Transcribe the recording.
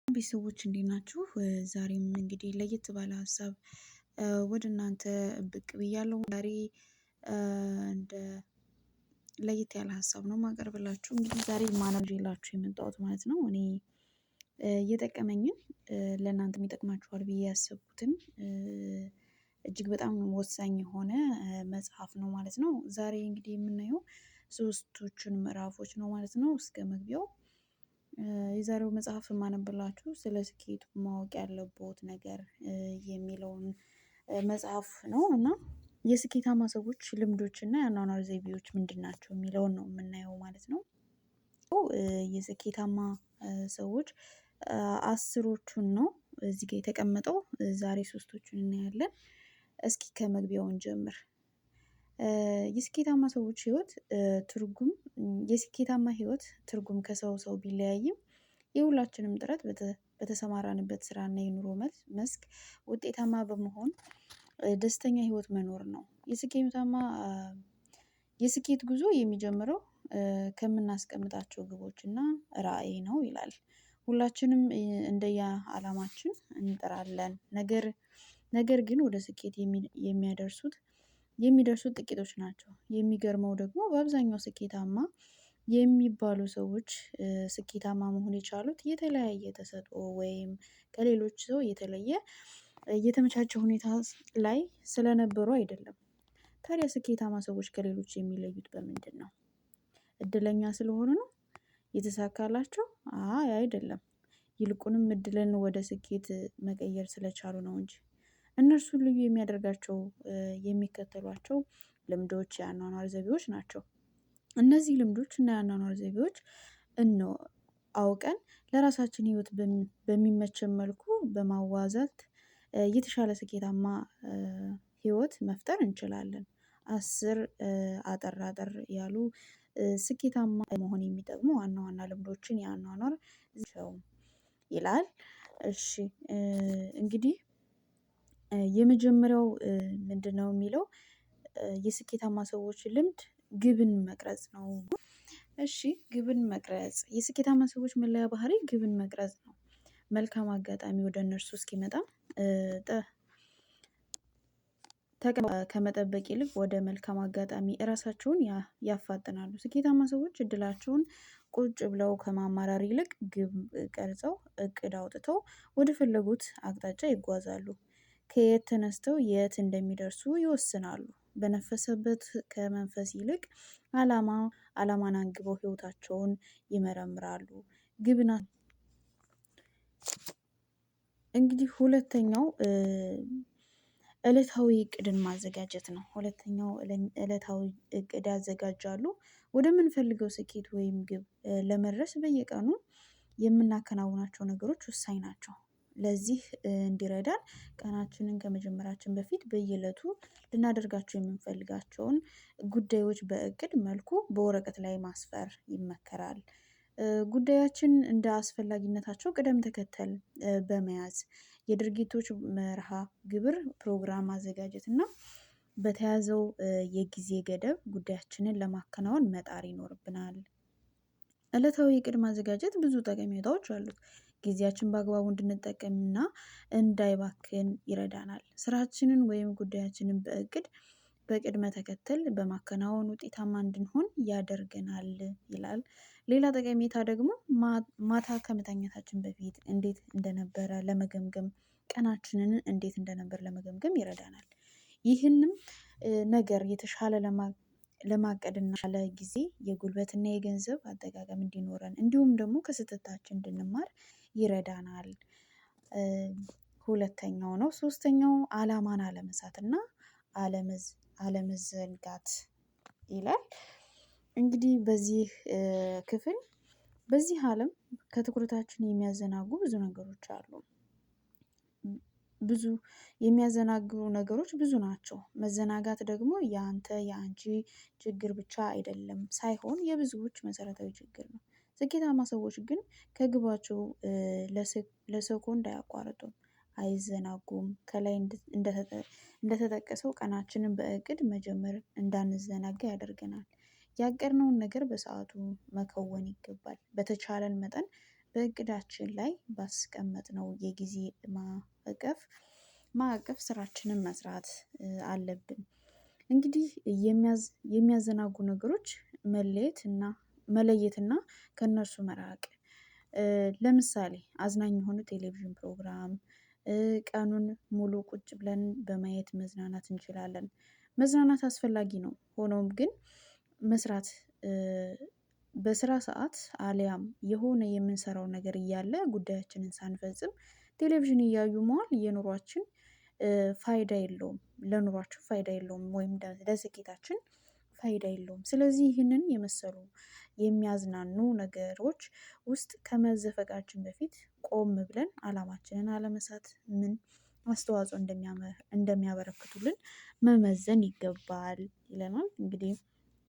ቤተሰቦች እንዴት ናችሁ? ዛሬም እንግዲህ ለየት ባለ ሀሳብ ወደ እናንተ ብቅ ብያለሁ። ዛሬ እንደ ለየት ያለ ሀሳብ ነው የማቀርብላችሁ። እንግዲህ ዛሬ ማነብላችሁ የመጣሁት ማለት ነው። እኔ እየጠቀመኝን ለእናንተም ይጠቅማችኋል ብዬ ያሰብኩትን እጅግ በጣም ወሳኝ የሆነ መጽሐፍ ነው ማለት ነው። ዛሬ እንግዲህ የምናየው ሶስቶቹን ምዕራፎች ነው ማለት ነው። እስከ መግቢያው የዛሬው መጽሐፍ የማነብላችሁ ስለ ስኬት ማወቅ ያለብዎት ነገር የሚለውን መጽሐፍ ነው። እና የስኬታማ ሰዎች ልምዶች እና የአኗኗር ዘይቤዎች ምንድን ናቸው የሚለውን ነው የምናየው ማለት ነው። የስኬታማ ሰዎች 10ዎቹን ነው እዚህ ጋር የተቀመጠው፣ ዛሬ ሶስቶቹን እናያለን። እስኪ ከመግቢያው እንጀምር። የስኬታማ ሰዎች ህይወት ትርጉም የስኬታማ ህይወት ትርጉም ከሰው ሰው ቢለያይም የሁላችንም ጥረት በተሰማራንበት ስራና የኑሮ መስክ ውጤታማ በመሆን ደስተኛ ህይወት መኖር ነው። የስኬት ጉዞ የሚጀምረው ከምናስቀምጣቸው ግቦች እና ራዕይ ነው ይላል። ሁላችንም እንደየ አላማችን እንጥራለን፣ ነገር ግን ወደ ስኬት የሚደርሱት ጥቂቶች ናቸው። የሚገርመው ደግሞ በአብዛኛው ስኬታማ የሚባሉ ሰዎች ስኬታማ መሆን የቻሉት የተለያየ ተሰጥኦ ወይም ከሌሎች ሰው የተለየ የተመቻቸ ሁኔታ ላይ ስለነበሩ አይደለም። ታዲያ ስኬታማ ሰዎች ከሌሎች የሚለዩት በምንድነው? እድለኛ ስለሆኑ ነው? የተሳካላቸው? አይ አይደለም። ይልቁንም እድልን ወደ ስኬት መቀየር ስለቻሉ ነው እንጂ። እነርሱን ልዩ የሚያደርጋቸው የሚከተሏቸው ልምዶች የአኗኗር ዘቤዎች ናቸው። እነዚህ ልምዶች እና የአኗኗር ዘይቤዎች እነሆ አውቀን ለራሳችን ህይወት በሚመቸን መልኩ በማዋዛት የተሻለ ስኬታማ ህይወት መፍጠር እንችላለን። 10 አጠር አጠር ያሉ ስኬታማ መሆን የሚጠቅሙ ዋና ዋና ልምዶችን ያኗኗር ይላል። እሺ እንግዲህ የመጀመሪያው ምንድነው የሚለው? የስኬታማ ሰዎች ልምድ ግብን መቅረጽ ነው። እሺ ግብን መቅረጽ የስኬታማ ሰዎች መለያ ባህሪ ግብን መቅረጽ ነው። መልካም አጋጣሚ ወደ እነርሱ እስኪመጣ ከመጠበቅ ይልቅ ወደ መልካም አጋጣሚ እራሳቸውን ያፋጥናሉ። ስኬታማ ሰዎች እድላቸውን ቁጭ ብለው ከማማረር ይልቅ ግብ ቀርጸው እቅድ አውጥተው ወደፈለጉት አቅጣጫ ይጓዛሉ። ከየት ተነስተው የት እንደሚደርሱ ይወስናሉ። በነፈሰበት ከመንፈስ ይልቅ አላማ አላማን አንግበው ህይወታቸውን ይመረምራሉ። ግብና እንግዲህ ሁለተኛው እለታዊ እቅድን ማዘጋጀት ነው። ሁለተኛው እለታዊ እቅድ ያዘጋጃሉ። ወደምንፈልገው ስኬት ወይም ግብ ለመድረስ በየቀኑ የምናከናውናቸው ነገሮች ወሳኝ ናቸው። ለዚህ እንዲረዳን ቀናችንን ከመጀመራችን በፊት በየእለቱ ልናደርጋቸው የምንፈልጋቸውን ጉዳዮች በእቅድ መልኩ በወረቀት ላይ ማስፈር ይመከራል። ጉዳያችን እንደ አስፈላጊነታቸው ቅደም ተከተል በመያዝ የድርጊቶች መርሃ ግብር ፕሮግራም ማዘጋጀት እና በተያዘው የጊዜ ገደብ ጉዳያችንን ለማከናወን መጣር ይኖርብናል። እለታዊ እቅድ ማዘጋጀት ብዙ ጠቀሜታዎች አሉት። ጊዜያችን በአግባቡ እንድንጠቀምና እንዳይባክን ይረዳናል። ስራችንን ወይም ጉዳያችንን በእቅድ በቅድመ ተከተል በማከናወን ውጤታማ እንድንሆን ያደርገናል ይላል። ሌላ ጠቀሜታ ደግሞ ማታ ከመተኛታችን በፊት እንዴት እንደነበረ ለመገምገም ቀናችንን እንዴት እንደነበር ለመገምገም ይረዳናል። ይህንም ነገር የተሻለ ለማቀድ እና ለጊዜ የጉልበትና የገንዘብ አጠቃቀም እንዲኖረን እንዲሁም ደግሞ ከስህተታችን እንድንማር ይረዳናል። ሁለተኛው ነው። ሶስተኛው አላማን አለመሳት እና አለመዘንጋት ይላል። እንግዲህ በዚህ ክፍል በዚህ አለም ከትኩረታችን የሚያዘናጉ ብዙ ነገሮች አሉ። ብዙ የሚያዘናግሩ ነገሮች ብዙ ናቸው። መዘናጋት ደግሞ ያንተ ያንቺ ችግር ብቻ አይደለም ሳይሆን የብዙዎች መሰረታዊ ችግር ነው። ስኬታማ ሰዎች ግን ከግባቸው ለሰኮንድ አያቋርጡም፣ አይዘናጉም። ከላይ እንደተጠቀሰው ቀናችንን በእቅድ መጀመር እንዳንዘናጋ ያደርገናል። ያቀድነውን ነገር በሰአቱ መከወን ይገባል። በተቻለን መጠን በእቅዳችን ላይ ባስቀመጥነው የጊዜ ማዕቀፍ ማዕቀፍ ስራችንን መስራት አለብን። እንግዲህ የሚያዘናጉ ነገሮች መለየት እና መለየት እና ከእነርሱ መራቅ። ለምሳሌ አዝናኝ የሆኑ ቴሌቪዥን ፕሮግራም ቀኑን ሙሉ ቁጭ ብለን በማየት መዝናናት እንችላለን። መዝናናት አስፈላጊ ነው። ሆኖም ግን መስራት በስራ ሰዓት አልያም የሆነ የምንሰራው ነገር እያለ ጉዳያችንን ሳንፈጽም ቴሌቪዥን እያዩ መዋል የኑሯችን ፋይዳ የለውም ለኑሯችን ፋይዳ የለውም ወይም ለስኬታችን ፋይዳ የለውም። ስለዚህ ይህንን የመሰሉ የሚያዝናኑ ነገሮች ውስጥ ከመዘፈቃችን በፊት ቆም ብለን አላማችንን አለመሳት ምን አስተዋጽኦ እንደሚያበረክቱልን መመዘን ይገባል ይለናል። እንግዲህ